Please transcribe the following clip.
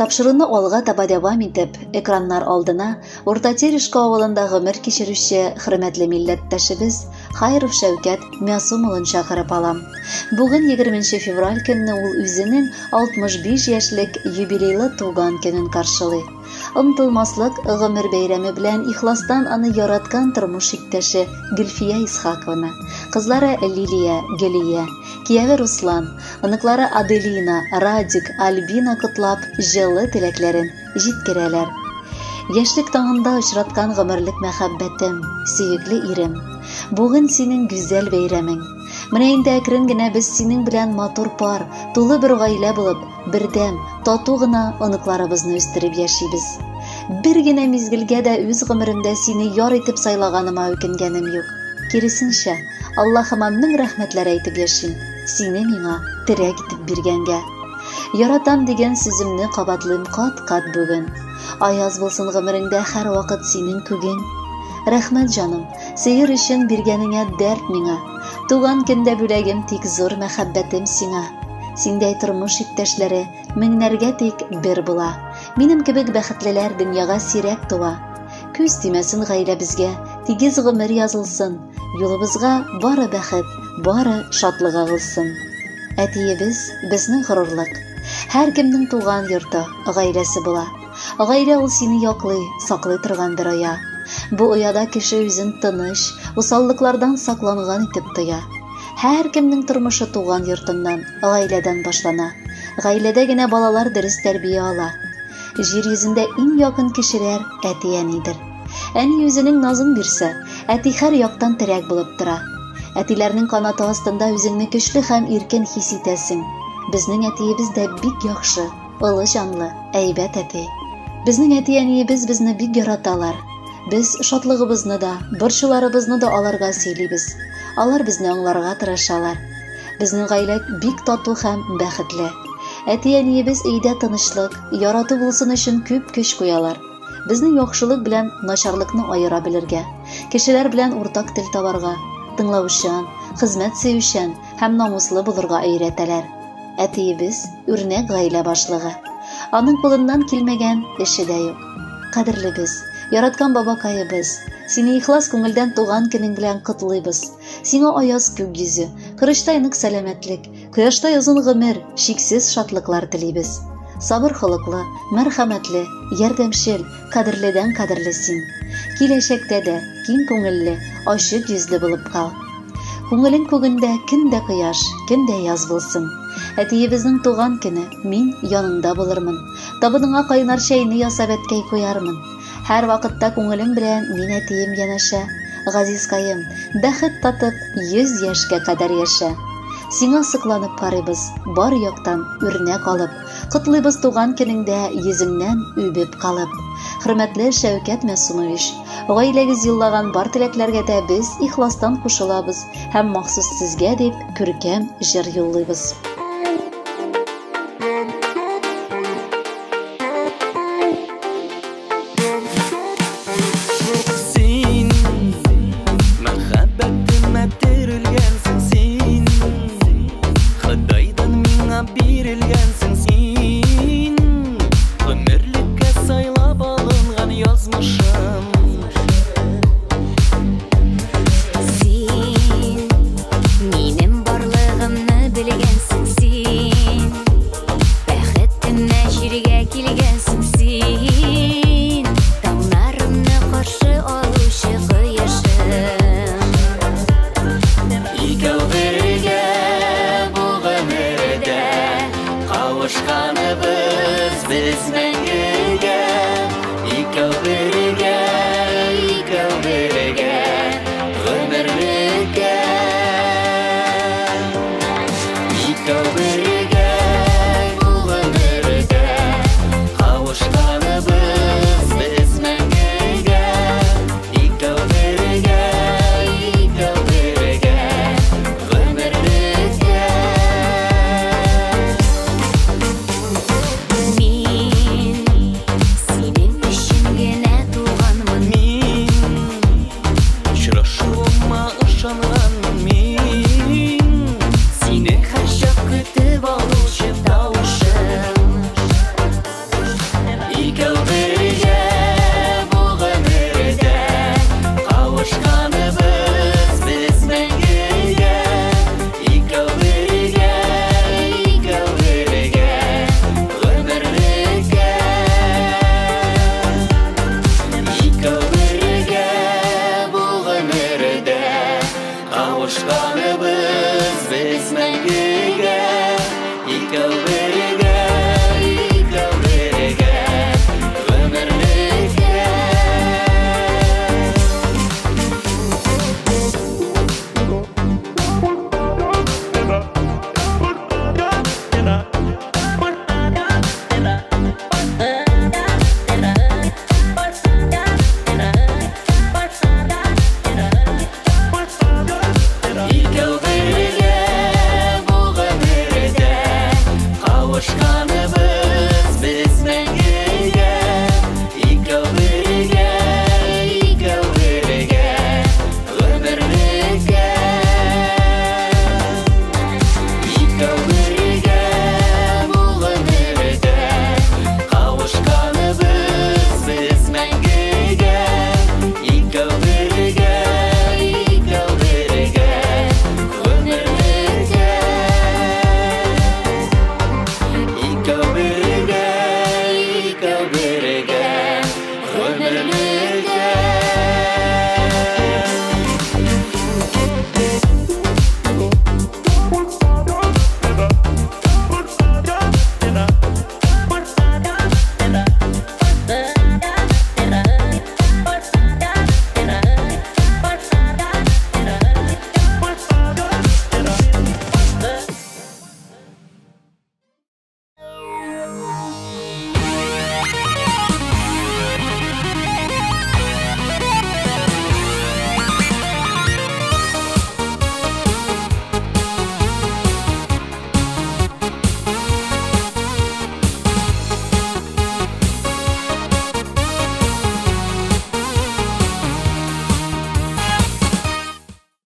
Тапшыруны алга таба дәвам итеп, экраннар алдына Урта Терешка авылында гомер кичерүче хөрмәтле милләттәшебез Хайров Шәүкәт Мәсум улын чакырып алам. Бүген 20 февраль көнне ул үзенең 65 яшьлек юбилейлы туган көнен каршылый. Онытылмаслык гомер бәйрәме белән ихластан аны яраткан тормыш иптәше Гөлфия Исхаковна, кызлары Лилия, Гөлия, кияве Руслан, оныклары Аделина, Радик, Альбина котлап, җылы теләкләрен җиткерәләр. Яшьлек таңында очраткан гомерлек мәхәббәтем, сөекле ирем. Бүген синең гүзәл бәйрәмең. Менә инде әкрен генә без синең белән матур пар, тулы бер гаилә булып, бердәм, тату гына оныкларыбызны үстереп яшибез. Бер генә мизгелгә дә үз гомеремдә сине яр итеп сайлаганыма үкенгәнем юк. Киресенчә, Аллаһыма мең рәхмәтләр әйтеп яшим, сине миңа терәк итеп биргәнгә. Яратам дигән сүземне кабатлыйм кат-кат бүген. Аяз булсын гомереңдә һәрвакыт синең күгең. Рәхмәт, җаным, сөер өчен биргәнеңә дәрт миңа. Туган көндә бүләгем тик зур мәхәббәтем сиңа. Синдәй тормыш иптәшләре меңнәргә тик бер була. Минем кебек бәхетлеләр дөньяга сирәк туа. Күз тимәсен гаиләбезгә, тигез гомер язылсын. Юлыбызга бары бәхет, бары шатлык агылсын. Әтиебез безнең горурлык. Һәркемнең туган йорты, гаиләсе була. Гаилә ул сине яклый, саклый торган бер оя. Бу ояда кеше үзен тыныч, усаллыклардан сакланган итеп тоя. Һәркемнең тормышы туган йортыннан, гаиләдән башлана. Гаиләдә генә балалар дөрес тәрбия ала. Җир йөзендә иң якын кешеләр әти-әнидер. Әни үзенең назын бирсә, әти һәр яктан терәк булып тора. Әтиләрнең канаты астында үзеңне көчле һәм иркен хис итәсең. Безнең әтиебез дә бик яхшы, олы җанлы, әйбәт әти. Безнең әти-әниебез безне бик яраталар. Без шатлыгыбызны да, борчуларыбызны да аларга сөйлибез. Алар безне аңларга тырышалар. Безнең гаилә бик тату һәм бәхетле. Әти-әниебез өйдә тынычлык, ярату булсын өчен күп көч куялар. Безне яхшылык белән начарлыкны аера белергә, кешеләр белән уртак тел табарга, тыңлаучан, хезмәт сөючән һәм намуслы булырга өйрәтәләр. Әтиебез үрнәк гаилә башлыгы. Аның кулыннан килмәгән эше дә юк. Кадерлебез, яраткан бабакаебыз, сине ихлас күңелдән туган көнең белән котлыйбыз. Сиңа аяз күк йөзе, корычтай нык сәламәтлек, кояштай озын гомер, чиксез шатлыклар телибез. Сабыр холыклы, мәрхәмәтле, ярдәмчел, кадерледән кадерле син. Киләчәктә дә киң күңелле, ачык йөзле булып кал. Күңелең күгендә көн дә кояш, көн дә яз булсын. Әтиебезнең туган көне, мин яныңда булырмын. Табыныңа кайнар чәйне ясап әткәй куярмын. Һәр вакытта күңелем белән мин әтием янәшә. Газизкаем, бәхет татып, 100 яшькә кадәр яшә. Сиңа сокланып карыйбыз, бар яктан үрнәк алып, котлыйбыз туган көнеңдә йөзеңнән үбеп калып. Хөрмәтле Шәүкәт Мәсумович, гаиләгез юллаган бар теләкләргә дә без ихластан кушылабыз һәм махсус сезгә дип күркәм җыр юллыйбыз.